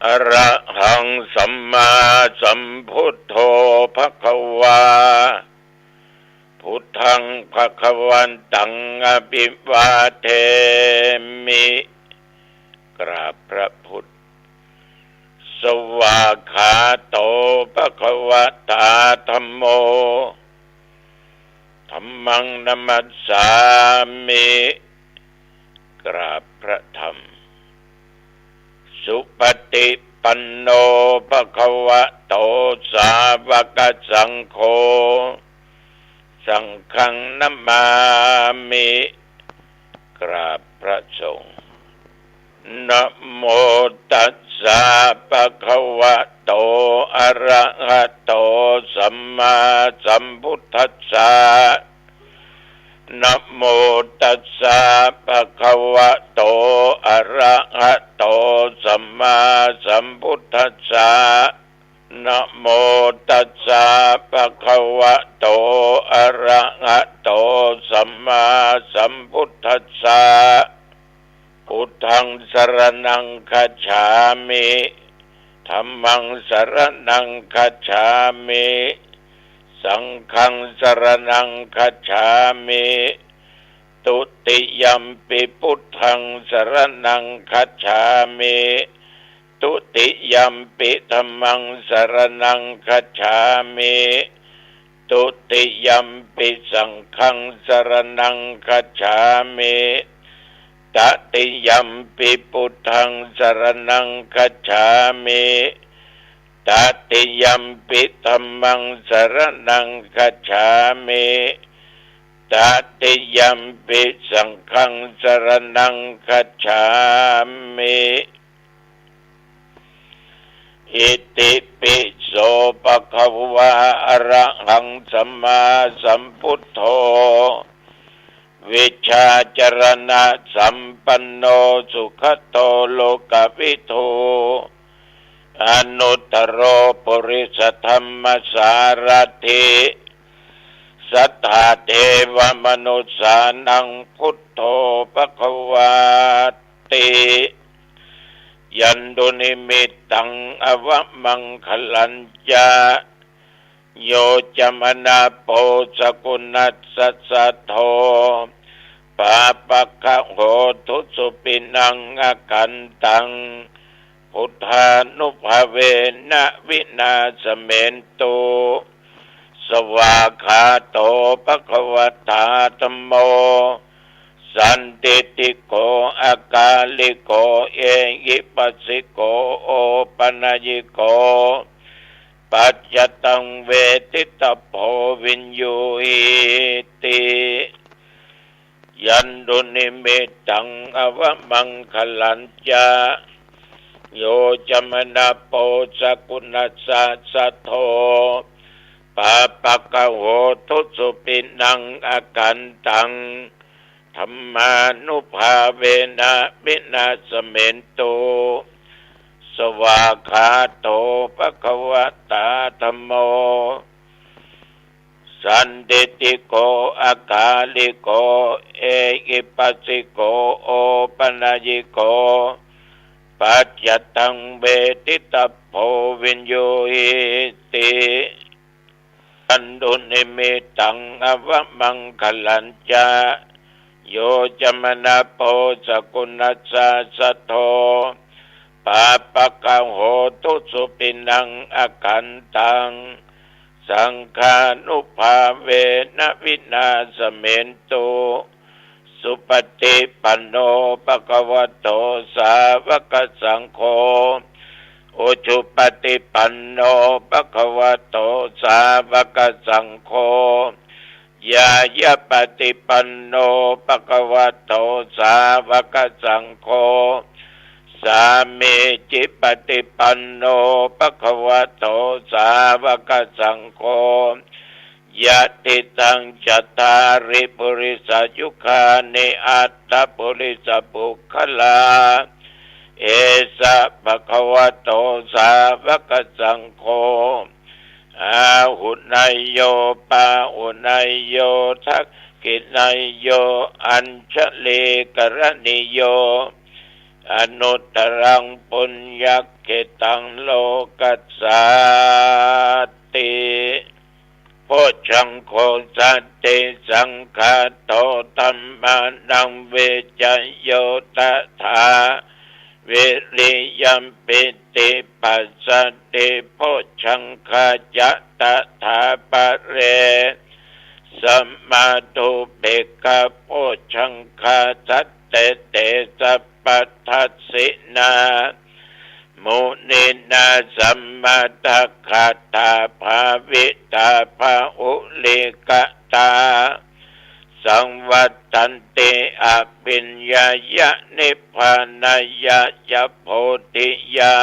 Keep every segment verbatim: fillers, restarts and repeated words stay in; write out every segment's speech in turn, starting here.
Arahaṃ sammāsambuddho bhagavā. Buddhaṃ bhagavantaṃ abhivādemi. กราบพระพุทธ Svākkhāto bhagavatā dhammo. Dhammaṃ namassāmi. กราบพระธรรม Supaṭipanno bhagavato sāvakasaṅgho. Saṅghaṃ namāmi. กราบพระสงฆ์ Namo tassa bhagavato arahato sammāsambuddhassa. Namo tassa bhagavato arahato sammāsambuddhassa. Namo tassa bhagavato arahato sammāsambuddhassa. Buddhaṃ saraṇaṃ gacchāmi. Dhammaṃ saraṇaṃ gacchāmi. Saṅghaṃ saraṇaṃ gacchāmi. Dutiyampi buddhaṃ saraṇaṃ gacchāmi. Dutiyampi dhammaṃ saraṇaṃ gacchāmi. Dutiyampi saṅghaṃ saraṇaṃ gacchāmi. Tatiyampi buddhaṃ saraṇaṃ gacchāmi. Tatiyampi dhammaṃ saraṇaṃ gacchāmi. Tatiyampi saṅghaṃ saraṇaṃ gacchāmi. Itipi so bhagavā arahaṃ sammāsambuddho vijjācaraṇasampanno sugato lokavidū anuttaro purisadammasārathi satthā devamanussānaṃ buddho bhagavāti. Yandunnimittaṃ avamaṅgalañca yo cāmanāpo sakuṇassa saddo pāpaggaho dussupinaṃ akantaṃ buddhānubhāvena vināsamentu. Svākkhāto bhagavatā dhammo sandiṭṭhiko akāliko ehipassiko opanayiko paccattaṃ veditabbo viññūhīti. Yandunnimittaṃ avamaṅgalañca yo cāmanāpo sakuṇassa saddo pāpaggaho dussupinaṃ akantaṃ dhammānubhāvena vināsamentu. Svākkhāto bhagavatā dhammo sandiṭṭhiko akāliko ehipassiko opanayiko paccattaṃ veditabbo viññūhīti. Yandunnimittaṃ avamaṅgalañca yo cāmanāpo sakuṇassa saddo pāpaggaho dussupinaṃ akantaṃ saṅghānubhāvena vināsamentu. Supaṭipanno bhagavato sāvakasaṅgho, ujupaṭipanno bhagavato sāvakasaṅgho, ñāyapaṭipanno bhagavato sāvakasaṅgho, sāmīcipaṭipanno bhagavato sāvakasaṅgho, yadidaṃ cattāri purisayugāni aṭṭha purisapuggalā, esa bhagavato sāvakasaṅgho, āhuneyyo pāhuneyyo dakkhiṇeyyo añjalikaraṇīyo, anuttaraṃ puññakkhettaṃ lokassāti. Bojjhaṅgo sati saṅkhāto dhammānaṃ vicayo tathā, viriyampīti passaddhi bojjhaṅgā ca tathāpare, samādhupekkhabojjhaṅgā sattete sabbadassinā, muninā sammadakkhātā bhāvitā bahulīkatā, saṃvattanti abhiññāya nibbānāya ca bodhiyā.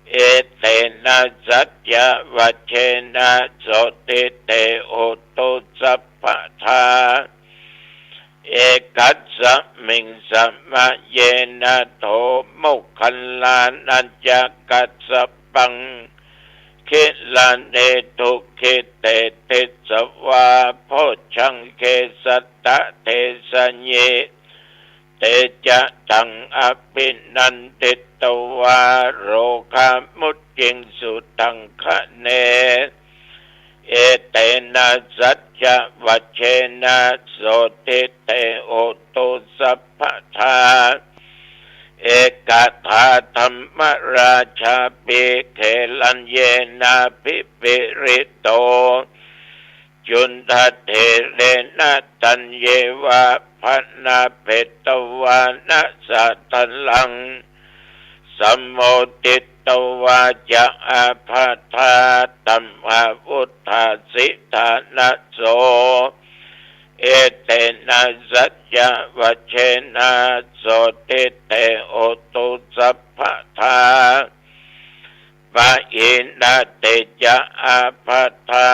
Etena saccavajjena sotthi te hotu sabbadā. Ekasmiṃ samaye nātho moggallānañca kassapaṃ gilāne dukkhite disvā bojjhaṅge satta desayi. Te ca taṃ abhinanditvā rogā mucciṃsu taṅkhaṇe. Etena saccavajjena sotthi te hotu sabbadā. Ekadā dhammarājāpi gelaññenābhipīḷito, cundattherena taññeva bhaṇāpetvāna sādaraṃ, sammoditvā ca ābādhā tamhā vuṭṭhāsi ṭhānaso. Etena saccavajjena sotthi te hotu sabbadā. Pahīnā te ca ābādhā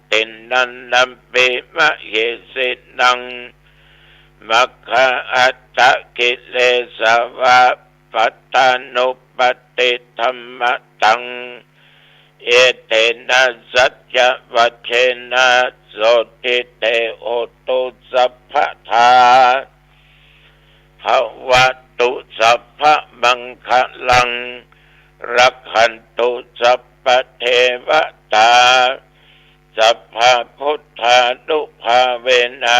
tiṇṇannampi mahesinaṃ, maggā aṭṭhakilesā va pattānuppattidhammataṃ. Etena saccavajjena sotthi te hotu sabbadā. Bhavatu sabbamaṅgalaṃ, rakkhantu sabbadevatā, sabbabuddhānubhāvena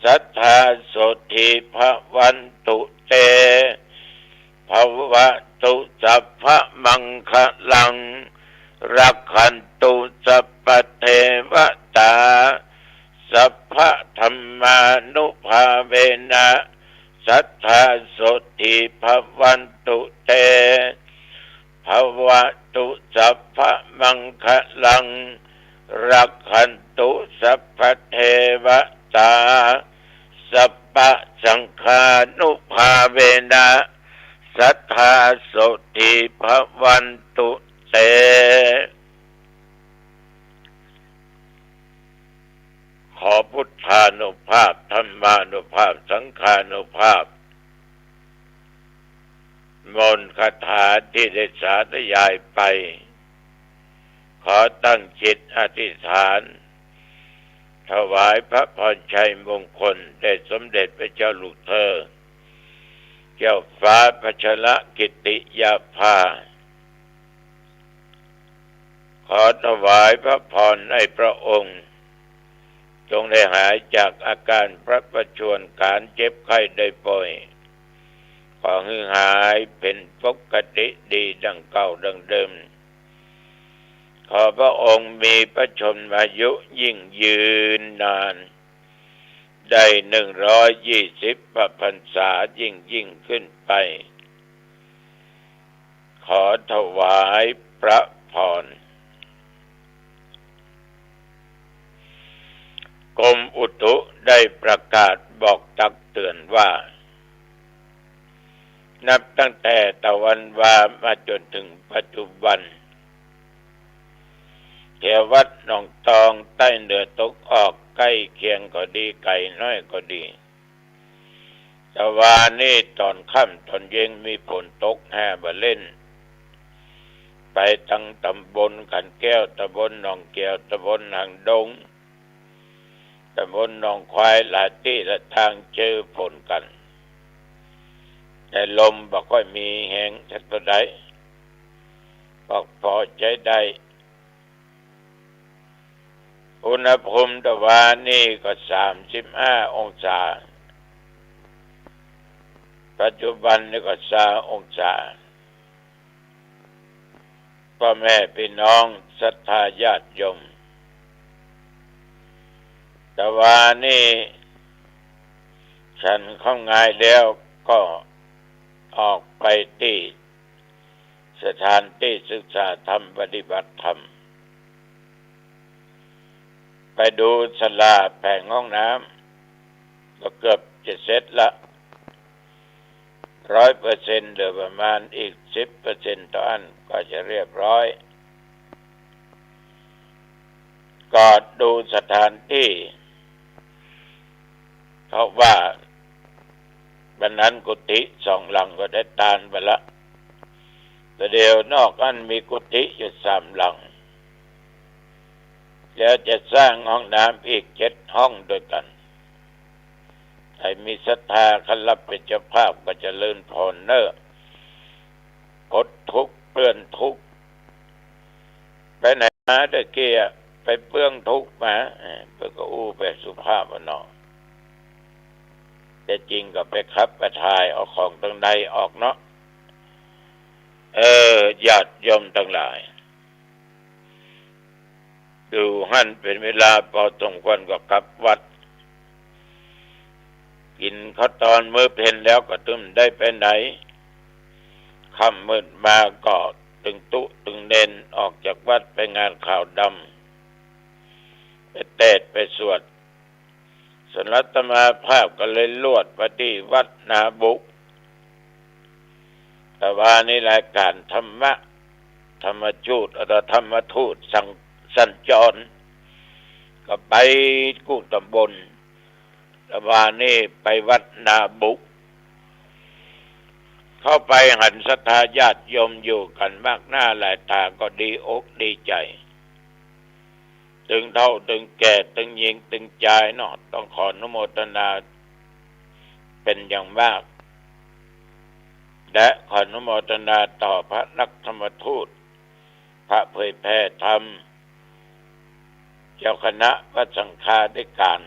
sadā sotthī bhavantu te. Bhavatu sabbamaṅgalaṃ, rakkhantu sabbadevatā, sabbadhammānubhāvena sadā sotthī bhavantu te. Bhavatu sabbamaṅgalaṃ, rakkhantu sabbadevatā, sabbasaṅghānubhāvena sadā sotthī bhavantu te. ขอพุทธานุภาพ ธรรมานุภาพ สังฆานุภาพ มนต์คาถาที่ได้สาธยายไป ขอตั้งจิตอธิษฐาน ถวายพระพรชัยมงคลแด่สมเด็จพระเจ้าลูกเธอ เจ้าฟ้าพัชรกิติยาภา ขอถวายพระพรให้พระองค์ จงได้หายจากอาการพระประชวร การเจ็บไข้ได้ป่วย ขอให้หายเป็นปกติดีดังเก่าดังเดิม ขอพระองค์มีพระชนมายุยิ่งยืนนาน ได้หนึ่งร้อยยี่สิบพรรษายิ่งๆ ขึ้นไป ขอถวายพระพร กรมอุตุได้ประกาศบอกตักเตือนว่า นับตั้งแต่ตะวันวามาจนถึงปัจจุบัน แถววัดหนองตอง ใต้เหนือตกออก ใกล้เคียงก็ดี ไกลน้อยก็ดี ตะวานี้ตอนค่ำตอนเย็นมีฝนตกแฮบาเล่น ไปทางตำบลขันแก้ว ตำบลหนองแก้ว ตำบลหางดง ตำบลหนองควาย หลายตี้หลายตางเจอฝนกัน แต่ลมบ่ค่อยมีแฮงสักเท่าใด ก็พอใช้ได้ อุณหภูมิตะวานี่ก็สามสิบห้าองศา ปัจจุบันนี่ก็ซาวองศา พ่อแม่พี่น้องศรัทธาญาติโยม ตะวานี่ฉันข้าวงายแล้วก็ออกไปที่สถานที่ศึกษาธรรมปฏิบัติธรรม ไปดูศาลาแผงห้องน้ำ ก็เกือบจะเสร็จละ ร้อยเปอร์เซ็นต์ เหลือประมาณอีกสิบเปอร์เซ็นต์เท่านั้นก็จะเรียบร้อย ก็ดูสถานที่ เพราะว่าวันนั้นกุฏิสองหลังก็ได้ตานไปละ แต่เดี๋ยวนอกนั้นมีกุฏิอยู่สามหลัง แล้วจะสร้างห้องน้ำอีกเจ็ดห้องด้วยกัน ใครมีศรัทธา ใครรับเป็นเจ้าภาพก็เจริญพรเนอะ พ้นทุกข์เปื้อนทุกข์ ไปไหนมาตะกี้อะ ไปเปื้อนทุกข์มา เออ เปิ้นก็อู้แบบสุภาพอะเนาะ แต่จริงก็ไปขับไปถ่ายเอาของตางในออกเนาะ เออ ญาติโยมทั้งหลาย อยู่หั้นเป็นเวลาพอสมควรก็กลับวัด กินข้าวตอนมื้อเพลแล้วก็ตึงได้ไปไหน ค่ำมืดมาก็ตึงตุ๊ตึงเนน ออกจากวัดไปงานขาวดำ ไปเตศน์ไปสวด ส่วนอาตมาภาพก็เลยลวดไปที่วัดนาบุ ตะวานี่รายการธรรมะ ธรรมทูต อาตมาธรรมทูตสัญ สัญจร ก็ไปกู้ตำบล ตะวานี่ไปวัดนาบุ เข้าไปหันศรัทธาญาติโยมอยู่กันมากหน้าหลายตาก็ดีอกดีใจ ตึงเฒ่าตึงแก่ตึงหญิงตึงจายเนาะ ต้องขออนุโมทนาเป็นอย่างมาก และขออนุโมทนาต่อพระนักธรรมทูต พระเผยแผ่ธรรม เจ้าคณะพระสังฆาธิการ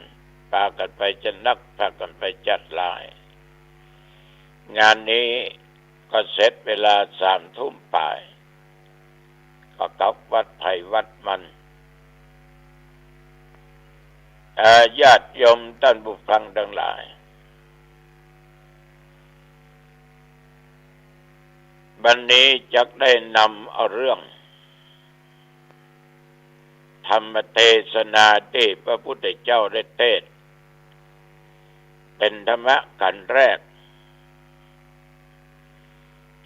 ปากั๋นไปจัดหนัก ปากั๋นไปจัดหลาย งานนี้ก็เสร็จเวลาสามทุ่มปลาย ก็กลับวัดไผวัดมัน เอ่อ ญาติโยมต้านผู้ฟังตังหลาย บัดนี้จักได้นำเอาเรื่อง ธรรมเทศนาตี้พระพุทธเจ้าได้เตศน์ เป๋นธรรมกัณฑ์แรก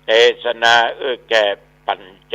เตศนาเอื้อแก่ปัญจ